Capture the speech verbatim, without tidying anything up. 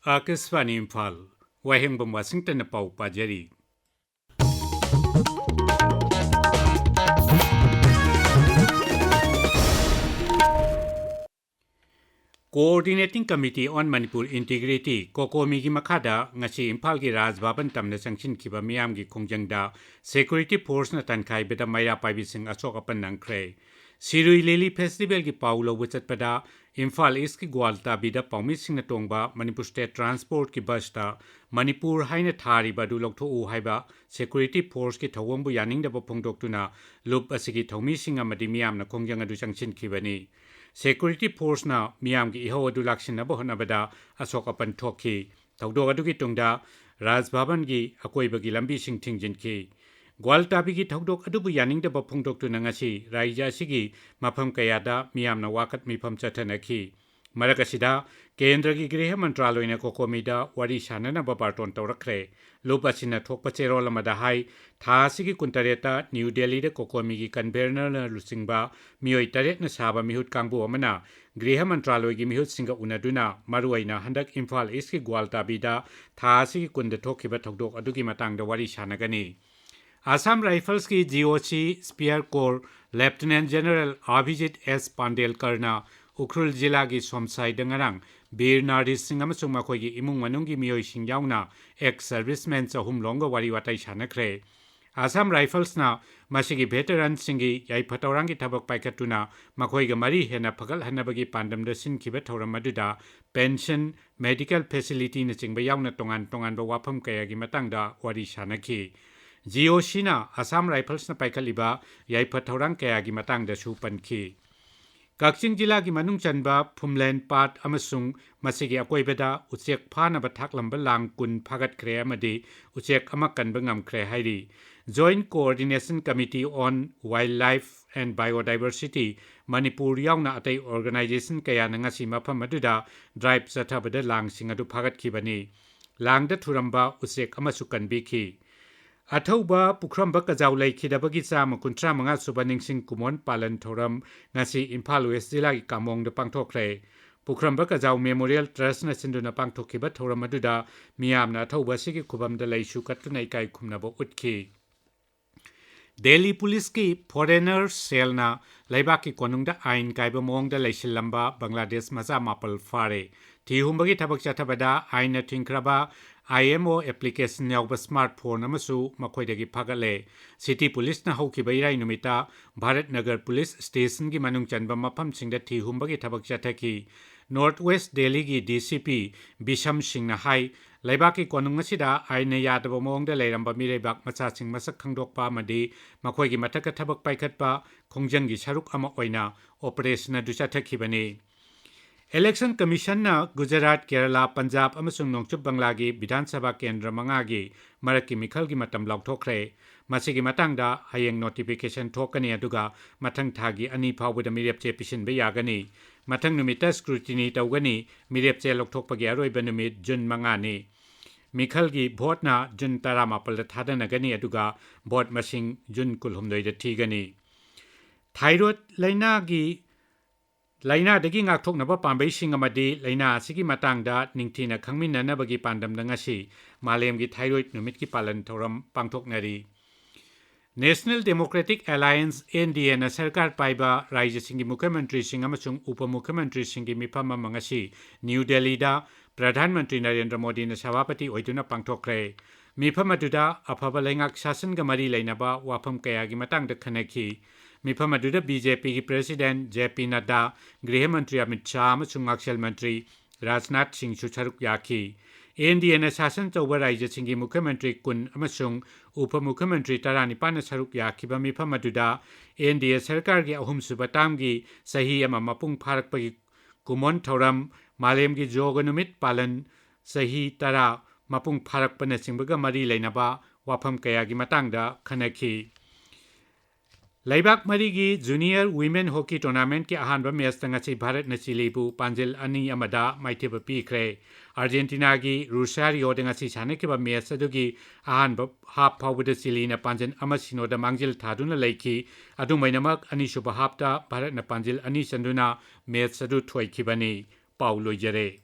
ꯑꯥꯀꯥꯁꯕꯥꯅꯤ ꯏꯝꯐꯥꯜ, ꯋꯥꯍꯦꯡꯕꯝ ꯋꯥꯁꯤꯡꯇꯟꯅ ꯄꯥꯎ ꯄꯥꯖꯔꯤ꯫ Coordinating Committee on Manipur Integrity, ꯀꯣꯀꯣꯃꯤꯒꯤ ꯃꯈꯥꯗ ꯉꯁꯤ ꯏꯝꯐꯥꯜꯒꯤ ꯔꯥꯖ ꯚꯕꯟ ꯇꯝꯅ ꯆꯪꯁꯤꯟꯈꯤꯕ ꯃꯤꯌꯥꯝꯒꯤ ꯈꯣꯡꯖꯪꯗ security forceꯅ ꯇꯟꯈꯥꯏꯕꯗ ꯃꯩꯔꯥ ꯄꯥꯏꯕꯤꯁꯤꯡ ꯑꯁꯣꯛ ꯑꯄꯟ ꯅꯪꯈ꯭ꯔꯦ꯫ ꯁꯤꯔꯨꯏ ꯂꯤꯂꯤ ꯐꯦꯁꯇꯤꯚꯦꯜꯒꯤ ꯄꯥꯎ ꯂꯧꯕ ꯆꯠꯄꯗ ꯏꯝꯐꯥꯜ ꯏꯁꯀꯤ ꯒ꯭ꯋꯥꯜꯇꯥꯕꯤꯗ ꯄꯥꯎꯃꯤꯁꯤꯡꯅ ꯇꯣꯡꯕ ꯃꯅꯤꯄꯨꯔ ꯁ꯭ꯇꯦꯠ ꯇ꯭ꯔꯥꯟꯁꯄꯣꯔꯠꯀꯤ ꯕꯁꯇ ꯃꯅꯤꯄꯨꯔ ꯍꯥꯏꯅ ꯊꯥꯔꯤꯕ ꯑꯗꯨ ꯂꯧꯊꯣꯛꯎ ꯍꯥꯏꯕ security forceꯀꯤ ꯊꯧꯑꯣꯡꯕꯨ ꯌꯥꯅꯤꯡꯗꯕ ꯐꯣꯡꯗꯣꯛꯇꯨꯅ ꯂꯨꯞ ꯑꯁꯤꯒꯤ ꯊꯧꯃꯤꯁꯤꯡ ꯑꯃꯗꯤ ꯃꯤꯌꯥꯝꯅ ꯈꯣꯡꯖꯪ ꯑꯗꯨ ꯆꯪꯁꯤꯟꯈꯤꯕꯅꯤ꯫ Security forceꯅ ꯃꯤꯌꯥꯝꯒꯤ ꯏꯍꯧ ꯑꯗꯨ ꯂꯥꯛꯁꯤꯟꯅꯕ ꯍꯣꯠꯅꯕꯗ ꯑꯁꯣꯛ ꯑꯄꯟ ꯊꯣꯛꯈꯤ꯫ ꯊꯧꯗꯣꯛ ꯑꯗꯨꯒꯤ ꯇꯨꯡꯗ ꯔꯥꯖ ꯚꯕꯟꯒꯤ ꯑꯀꯣꯏꯕꯒꯤ ꯂꯝꯕꯤꯁꯤꯡ ꯊꯤꯡꯖꯤꯟꯈꯤ꯫ ꯒ꯭ꯋꯥꯜꯇꯥꯕꯤꯒꯤ ꯊꯧꯗꯣꯛ ꯑꯗꯨꯕꯨ ꯌꯥꯅꯤꯡꯗꯕ ꯐꯣꯡꯗꯣꯛꯇꯨꯅ ꯉꯁꯤ ꯔꯥꯖ꯭ꯌ ꯑꯁꯤꯒꯤ ꯃꯐꯝ ꯀꯌꯥꯗ ꯃꯤꯌꯥꯝꯅ ꯋꯥꯀꯠ ꯃꯤꯐꯝ ꯆꯠꯊꯅꯈꯤ꯫ ꯃꯔꯛ ꯑꯁꯤꯗ, ꯀꯦꯟꯗ꯭ꯔꯒꯤ ꯒ꯭ꯔꯤꯍ ꯃꯟꯇ꯭ꯔꯥꯂꯣꯏꯅ ꯀꯣꯀꯣꯃꯤꯗ ꯋꯥꯔꯤ ꯁꯥꯟꯅꯅꯕ ꯕꯥꯔꯇꯣꯟ ꯇꯧꯔꯛꯈ꯭ꯔꯦ꯫ ꯂꯨꯞ ꯑꯁꯤꯅ ꯊꯣꯛꯄ ꯆꯦꯔꯣꯜ ꯑꯃꯗ ꯍꯥꯏ, ꯊꯥ ꯑꯁꯤꯒꯤ ꯀꯨꯟꯇꯔꯦꯠꯇ ꯅ꯭ꯌꯨ ꯗꯦꯜꯂꯤꯗ ꯀꯣꯀꯣꯃꯤꯒꯤ ꯀꯟꯚꯦꯅꯔꯅ ꯂꯨꯆꯤꯡꯕ ꯃꯤꯑꯣꯏ ꯇꯔꯦꯠꯅ ꯁꯥꯕ ꯃꯤꯍꯨꯠ ꯀꯥꯡꯕꯨ ꯑꯃꯅ ꯒ꯭ꯔꯤꯍ ꯃꯟꯇ꯭ꯔꯥꯂꯣꯏꯒꯤ ꯃꯤꯍꯨꯠꯁꯤꯡꯒ ꯎꯅꯗꯨꯅ ꯃꯔꯨꯑꯣꯏꯅ ꯍꯟꯗꯛ ꯏꯝꯐꯥꯜ ꯏꯁꯀꯤ ꯒ꯭ꯋꯥꯜꯇꯥꯕꯤꯗ ꯊꯥ ꯑꯁꯤꯒꯤ ꯀꯨꯟꯗ ꯊꯣꯛꯈꯤꯕ ꯊꯧꯗꯣꯛ ꯑꯗꯨꯒꯤ ꯃꯇꯥꯡꯗ ꯋꯥꯔꯤ ꯁꯥꯟꯅꯒꯅꯤ꯫ ꯑꯁꯥꯝ ꯔꯥꯏꯐꯜꯁꯀꯤ ꯖꯤ ꯑꯣ ꯁꯤ ꯁ꯭ꯄꯤꯌꯔ ꯀꯣꯔ ꯂꯦꯐꯇꯤꯅꯦꯟ ꯖꯦꯅꯔꯦꯜ ꯑꯚꯤꯖꯤꯠ ꯑꯦꯁ ꯄꯥꯟꯗꯦꯜꯀꯔꯅ ꯎꯈ꯭ꯔꯨꯜ ꯖꯤꯂꯥꯒꯤ ꯁꯣꯝꯁꯥꯏꯗ ꯉꯔꯥꯡ ꯕꯤꯔ ꯅꯥꯔꯤꯁꯤꯡ ꯑꯃꯁꯨꯡ ꯃꯈꯣꯏꯒꯤ ꯏꯃꯨꯡ ꯃꯅꯨꯡꯒꯤ ꯃꯤꯑꯣꯏꯁꯤꯡ ꯌꯥꯎꯅ ex servicemen ꯆꯍꯨꯝ ꯂꯣꯝꯒ ꯋꯥꯔꯤ ꯋꯥꯇꯥꯏ ꯁꯥꯟꯅꯈ꯭ꯔꯦ꯫ ꯑꯁꯥꯝ ꯔꯥꯏꯐꯜꯁꯅ ꯃꯁꯤꯒꯤ ꯚꯦꯇꯔꯟꯁꯤꯡꯒꯤ ꯌꯥꯏꯐ ꯊꯧꯔꯥꯡꯒꯤ ꯊꯕꯛ ꯄꯥꯏꯈꯠꯇꯨꯅ ꯃꯈꯣꯏꯒ ꯃꯔꯤ ꯍꯦꯟꯅ ꯐꯒꯠꯍꯟꯅꯕꯒꯤ ꯄꯥꯟꯗꯝꯗ ꯁꯤꯟꯈꯤꯕ ꯊꯧꯔꯝ ꯑꯗꯨꯗ ꯄꯦꯟꯁꯟ, ꯃꯦꯗꯤꯀꯦꯜ ꯐꯦꯁꯤꯂꯤꯇꯤꯅꯆꯤꯡꯕ ꯌꯥꯎꯅ ꯇꯣꯉꯥꯟ ꯇꯣꯉꯥꯟꯕ ꯋꯥꯐꯝ ꯀꯌꯥꯒꯤ ꯃꯇꯥꯡꯗ ꯋꯥꯔꯤ ꯁꯥꯟꯅꯈꯤ꯫ ꯖꯤ ꯑꯣ ꯁꯤꯅ ꯑꯁꯥꯝ ꯔꯥꯏꯐꯜꯁꯅ ꯄꯥꯏꯈꯠꯂꯤꯕ ꯌꯥꯏꯐ ꯊꯧꯔꯥꯡ ꯀꯌꯥꯒꯤ ꯃꯇꯥꯡꯗꯁꯨ ꯄꯟꯈꯤ꯫ ꯀꯛꯆꯤꯡ ꯖꯤꯂꯥꯒꯤ ꯃꯅꯨꯡ ꯆꯟꯕ ꯐꯨꯝꯂꯦꯟ ꯄꯥꯠ ꯑꯃꯁꯨꯡ ꯃꯁꯤꯒꯤ ꯑꯀꯣꯏꯕꯗ ꯎꯆꯦꯛ ꯐꯥꯅꯕ ꯊꯥꯛꯂꯝꯕ ꯂꯥꯡ ꯀꯨꯟ ꯐꯥꯒꯠꯈ꯭ꯔꯦ ꯑꯃꯗꯤ ꯎꯆꯦꯛ ꯑꯃ ꯀꯟꯕ ꯉꯝꯈ꯭ꯔꯦ ꯍꯥꯏꯔꯤ꯫ Joint Coordination Committee on Wildlife and Biodiversity Manipur ꯌꯥꯎꯅ ꯑꯇꯩ organization ꯀꯌꯥꯅ ꯉꯁꯤ ꯃꯐꯝ ꯑꯗꯨꯗ drive ꯆꯠꯊꯕꯗ ꯂꯥꯡꯁꯤꯡ ꯑꯗꯨ ꯐꯥꯒꯠꯈꯤꯕꯅꯤ꯫ ꯂꯥꯡꯗ ꯊꯨꯔꯝꯕ ꯎꯆꯦꯛ ꯑꯃꯁꯨ ꯀꯟꯕꯤꯈꯤ꯫ ꯑꯊꯧꯕ ꯄꯨꯈ꯭ꯔꯝꯕ ꯀꯖꯥꯎ ꯂꯩꯈꯤꯗꯕꯒꯤ ꯆꯥꯝꯃ ꯀꯨꯟꯊ꯭ꯔꯥ ꯃꯉꯥ ꯁꯨꯕ ꯅꯤꯡꯁꯤꯡ ꯀꯨꯃꯣꯟ ꯄꯥꯂꯟ ꯊꯧꯔꯝ ꯉꯁꯤ ꯏꯝꯐꯥꯜ ꯋꯦꯁ ꯖꯤꯂꯥꯒꯤ ꯀꯥꯃꯣꯡꯗ ꯄꯥꯡꯊꯣꯛꯈ꯭ꯔꯦ꯫ ꯄꯨꯈ꯭ꯔꯝꯕ ꯀꯖꯥꯎ ꯃꯦꯃꯣꯔꯤꯌꯦꯜ ꯇ꯭ꯔꯁꯅ ꯁꯤꯟꯗꯨꯅ ꯄꯥꯡꯊꯣꯛꯈꯤꯕ ꯊꯧꯔꯝ ꯑꯗꯨꯗ ꯃꯤꯌꯥꯝꯅ ꯑꯊꯧꯕ ꯑꯁꯤꯒꯤ ꯈꯨꯕꯝꯗ ꯂꯩꯁꯨ ꯀꯠꯇꯨꯅ ꯏꯀꯥꯏ ꯈꯨꯝꯅꯕ ꯎꯠꯈꯤ꯫ ꯗꯦꯜꯂꯤ ꯄꯨꯂꯤꯁꯀꯤ ꯐꯣꯔꯦꯅꯔ ꯁꯦꯜꯅ ꯂꯩꯕꯥꯛꯀꯤ ꯀꯣꯅꯨꯡꯗ ꯑꯥꯏꯟ ꯀꯥꯏꯕ ꯃꯑꯣꯡꯗ ꯂꯩꯁꯤꯜꯂꯝꯕ ꯕꯪꯒ꯭ꯂꯥꯗꯦꯁ ꯃꯆꯥ ꯃꯥꯄꯜ ꯐꯥꯔꯦ꯫ ꯊꯤ ꯍꯨꯝꯕꯒꯤ ꯊꯕꯛ ꯆꯠꯊꯕꯗ ꯑꯥꯏꯟꯅ ꯊꯤꯡꯈ꯭ꯔꯕ IMO application ꯌꯥꯎꯕ ꯁ꯭ꯃꯥꯔꯠ ꯐꯣꯟ ꯑꯃꯁꯨ ꯃꯈꯣꯏꯗꯒꯤ ꯐꯥꯒꯠꯂꯦ꯫ ꯁꯤꯇꯤ ꯄꯨꯂꯤꯁꯅ ꯍꯧꯈꯤꯕ ꯏꯔꯥꯏ ꯅꯨꯃꯤꯠꯇ ꯚꯥꯔꯠ ꯅꯒꯔ ꯄꯨꯂꯤꯁ ꯁ꯭ꯇꯦꯁꯟꯒꯤ ꯃꯅꯨꯡ ꯆꯟꯕ ꯃꯐꯝꯁꯤꯡꯗ ꯊꯤ ꯍꯨꯝꯕꯒꯤ ꯊꯕꯛ ꯆꯠꯊꯈꯤ꯫ ꯅꯣꯔꯠ ꯋꯦꯁ ꯗꯦꯜꯂꯤꯒꯤ DCP ꯕꯤꯁꯝ ꯁꯤꯡꯅ ꯍꯥꯏ, ꯂꯩꯕꯥꯛꯀꯤ ꯀꯣꯅꯨꯡ ꯑꯁꯤꯗ ꯑꯥꯏꯟꯅ ꯌꯥꯗꯕ ꯃꯑꯣꯡꯗ ꯂꯩꯔꯝꯕ ꯃꯤꯔꯩꯕꯥꯛ ꯃꯆꯥꯁꯤꯡ ꯃꯁꯛ ꯈꯪꯗꯣꯛꯄ ꯑꯃꯗꯤ ꯃꯈꯣꯏꯒꯤ ꯃꯊꯛꯇ ꯊꯕꯛ ꯄꯥꯏꯈꯠꯄ ꯈꯣꯡꯖꯪꯒꯤ ꯁꯔꯨꯛ ꯑꯃ ꯑꯣꯏꯅ ꯑꯣꯄꯔꯦꯁꯟ ꯑꯗꯨ ꯆꯠꯊꯈꯤꯕꯅꯤ꯫ ꯏꯂꯦꯛꯁꯟ ꯀꯃꯤꯁꯟꯅ ꯒꯨꯖꯔꯥꯠ, ꯀꯦꯔꯂꯥ, ꯄꯟꯖꯥꯕ ꯑꯃꯁꯨꯡ ꯅꯣꯡꯆꯨꯞ ꯕꯪꯂꯥꯒꯤ ꯕꯤꯙꯥꯟ ꯁꯚꯥ ꯀꯦꯟꯗ꯭ꯔ ꯃꯉꯥꯒꯤ ꯃꯔꯛꯀꯤ ꯃꯤꯈꯜꯒꯤ ꯃꯇꯝ ꯂꯥꯎꯊꯣꯛꯈ꯭ꯔꯦ꯫ ꯃꯁꯤꯒꯤ ꯃꯇꯥꯡꯗ ꯍꯌꯦꯡ ꯅꯣꯇꯤꯐꯤꯀꯦꯁꯟ ꯊꯣꯛꯀꯅꯤ, ꯑꯗꯨꯒ ꯃꯊꯪ ꯊꯥꯒꯤ ꯑꯅꯤ ꯐꯥꯎꯕꯗ ꯃꯤꯔꯦꯞꯆꯦ ꯄꯤꯁꯤꯟꯕ ꯌꯥꯒꯅꯤ꯫ ꯃꯊꯪ ꯅꯨꯃꯤꯠꯇ ꯁ꯭ꯀ꯭ꯔꯨꯇꯤꯅꯤ ꯇꯧꯒꯅꯤ꯫ ꯃꯤꯔꯦꯞꯆꯦ ꯂꯧꯊꯣꯛꯄꯒꯤ ꯑꯔꯣꯏꯕ ꯅꯨꯃꯤꯠ ꯖꯨꯟ ꯃꯉꯥꯅꯤ꯫ ꯃꯤꯈꯜꯒꯤ ꯚꯣꯠꯅ ꯖꯨꯟ ꯇꯔꯥꯃꯥꯄꯜꯗ ꯊꯥꯗꯅꯒꯅꯤ, ꯑꯗꯨꯒ ꯚꯣꯠ ꯃꯁꯤꯡ ꯖꯨꯟ ꯀꯨꯟꯍꯨꯝꯗꯣꯏꯗ ꯊꯤꯒꯅꯤ꯫ ꯊꯥꯏꯔꯣꯏꯗ ꯂꯥꯏꯅꯥꯒꯤ, ꯂꯥꯏꯅꯥꯗꯒꯤ ꯉꯥꯛꯊꯣꯛꯅꯕ ꯄꯥꯝꯕꯩꯁꯤꯡ ꯑꯃꯗꯤ ꯂꯥꯏꯅꯥ ꯑꯁꯤꯒꯤ ꯃꯇꯥꯡꯗ ꯅꯤꯡꯊꯤꯅ ꯈꯪꯃꯤꯟꯅꯅꯕꯒꯤ ꯄꯥꯟꯗꯝꯗ ꯉꯁꯤ ꯃꯥꯂꯦꯝꯒꯤ ꯊꯥꯏꯔꯣꯏꯗ ꯅꯨꯃꯤꯠꯀꯤ ꯄꯥꯂꯟ ꯊꯧꯔꯝ ꯄꯥꯡꯊꯣꯛꯅꯔꯤ꯫ National Democratic Alliance, NDAꯅ ꯁꯔꯀꯥꯔ ꯄꯥꯏꯕ ꯔꯥꯖ꯭ꯌꯁꯤꯡꯒꯤ ꯃꯨꯈ꯭ꯌ ꯃꯟꯇ꯭ꯔꯤꯁꯤꯡ ꯑꯃꯁꯨꯡ ꯎꯄ ꯃꯨꯈ꯭ꯌ ꯃꯟꯇ꯭ꯔꯤꯁꯤꯡꯒꯤ ꯃꯤꯐꯝ ꯑꯃ ꯉꯁꯤ ꯅ꯭ꯌꯨ ꯗꯦꯜꯂꯤꯗ ꯄ꯭ꯔꯙꯥꯟ ꯃꯟꯇ꯭ꯔꯤ ꯅꯔꯦꯟꯗ꯭ꯔ ꯃꯣꯗꯤꯅ ꯁꯚꯥꯄꯇꯤ ꯑꯣꯏꯗꯨꯅ ꯄꯥꯡꯊꯣꯛꯈ꯭ꯔꯦ꯫ ꯃꯤꯐꯝ ꯑꯗꯨꯗ ꯑꯐꯕ ꯂꯩꯉꯥꯛ ꯁꯥꯁꯟꯒ ꯃꯔꯤ ꯂꯩꯅꯕ ꯋꯥꯐꯝ ꯀꯌꯥꯒꯤ ꯃꯇꯥꯡꯗ ꯈꯟꯅꯈꯤ꯫ ꯃꯤꯐꯝ ꯑꯗꯨꯗ BJPꯒꯤ president JP ꯅꯗ꯭ꯗꯥ, ꯒ꯭ꯔꯤꯍ ꯃꯟꯇ꯭ꯔꯤ ꯑꯃꯤꯠ ꯁꯥꯍ ꯑꯃꯁꯨꯡ ꯉꯥꯛꯁꯦꯜ ꯃꯟꯇ꯭ꯔꯤ ꯔꯥꯖꯅꯥꯊ ꯁꯤꯡꯁꯨ ꯁꯔꯨꯛ ꯌꯥꯈꯤ꯫ NDAꯅ ꯁꯥꯁꯟ ꯇꯧꯕ ꯔꯥꯖ꯭ꯌꯁꯤꯡꯒꯤ ꯃꯨꯈ꯭ꯌ ꯃꯟꯇ꯭ꯔꯤ ꯀꯨꯟ ꯑꯃꯁꯨꯡ ꯎꯄ ꯃꯨꯈ꯭ꯌ ꯃꯟꯇ꯭ꯔꯤ ꯇꯔꯥꯅꯤꯄꯥꯟꯅ ꯁꯔꯨꯛ ꯌꯥꯈꯤꯕ ꯃꯤꯐꯝ ꯑꯗꯨꯗ NDA ꯁꯔꯀꯥꯔꯒꯤ ꯑꯍꯨꯝꯁꯨꯕ ꯇꯥꯝꯒꯤ ꯆꯍꯤ ꯑꯃ ꯃꯄꯨꯡ ꯐꯥꯔꯛꯄꯒꯤ ꯀꯨꯃꯣꯟ ꯊꯧꯔꯝ, ꯃꯥꯂꯦꯝꯒꯤ ꯌꯣꯒ ꯅꯨꯃꯤꯠ ꯄꯥꯂꯟ, ꯆꯍꯤ ꯇꯔꯥ ꯃꯄꯨꯡ ꯐꯥꯔꯛꯄꯅꯆꯤꯡꯕꯒ ꯃꯔꯤ ꯂꯩꯅꯕ ꯋꯥꯐꯝ ꯀꯌꯥꯒꯤ ꯃꯇꯥꯡꯗ ꯈꯟꯅꯈꯤ꯫ ꯂꯩꯕꯥꯛ ꯃꯔꯤꯒꯤ Junior Women Hockey Tournamentꯀꯤ ꯑꯍꯥꯟꯕ ꯃꯦꯆꯇ ꯉꯁꯤ ꯚꯥꯔꯠꯅ ꯆꯤꯂꯤꯕꯨ ꯄꯥꯟꯖꯤꯜ ꯑꯅꯤ ꯑꯃꯗ ꯃꯥꯏꯊꯤꯕ ꯄꯤꯈ꯭ꯔꯦ꯫ ꯑꯥꯔꯖꯦꯟꯇꯤꯅꯥꯒꯤ ꯔꯨꯁꯥꯔꯤꯌꯣꯗ ꯉꯁꯤ ꯁꯥꯟꯅꯈꯤꯕ ꯃꯦꯆ ꯑꯗꯨꯒꯤ ꯑꯍꯥꯟꯕ ꯍꯥꯞ ꯐꯥꯎꯕꯗ ꯆꯤꯂꯤꯅ ꯄꯥꯟꯖꯤꯜ ꯑꯃ ꯁꯤꯅꯣꯗ ꯃꯥꯡꯖꯤꯜ ꯊꯥꯗꯨꯅ ꯂꯩꯈꯤ꯫ ꯑꯗꯨꯃꯥꯏꯅꯃꯛ, ꯑꯅꯤꯁꯨꯕ ꯍꯥꯞꯇ ꯚꯥꯔꯠꯅ ꯄꯥꯟꯖꯤꯜ ꯑꯅꯤ ꯆꯟꯗꯨꯅ ꯃꯦꯆ ꯑꯗꯨ ꯊꯣꯏꯈꯤꯕꯅꯤ꯫ ꯄꯥꯎ ꯂꯣꯏꯖꯔꯦ꯫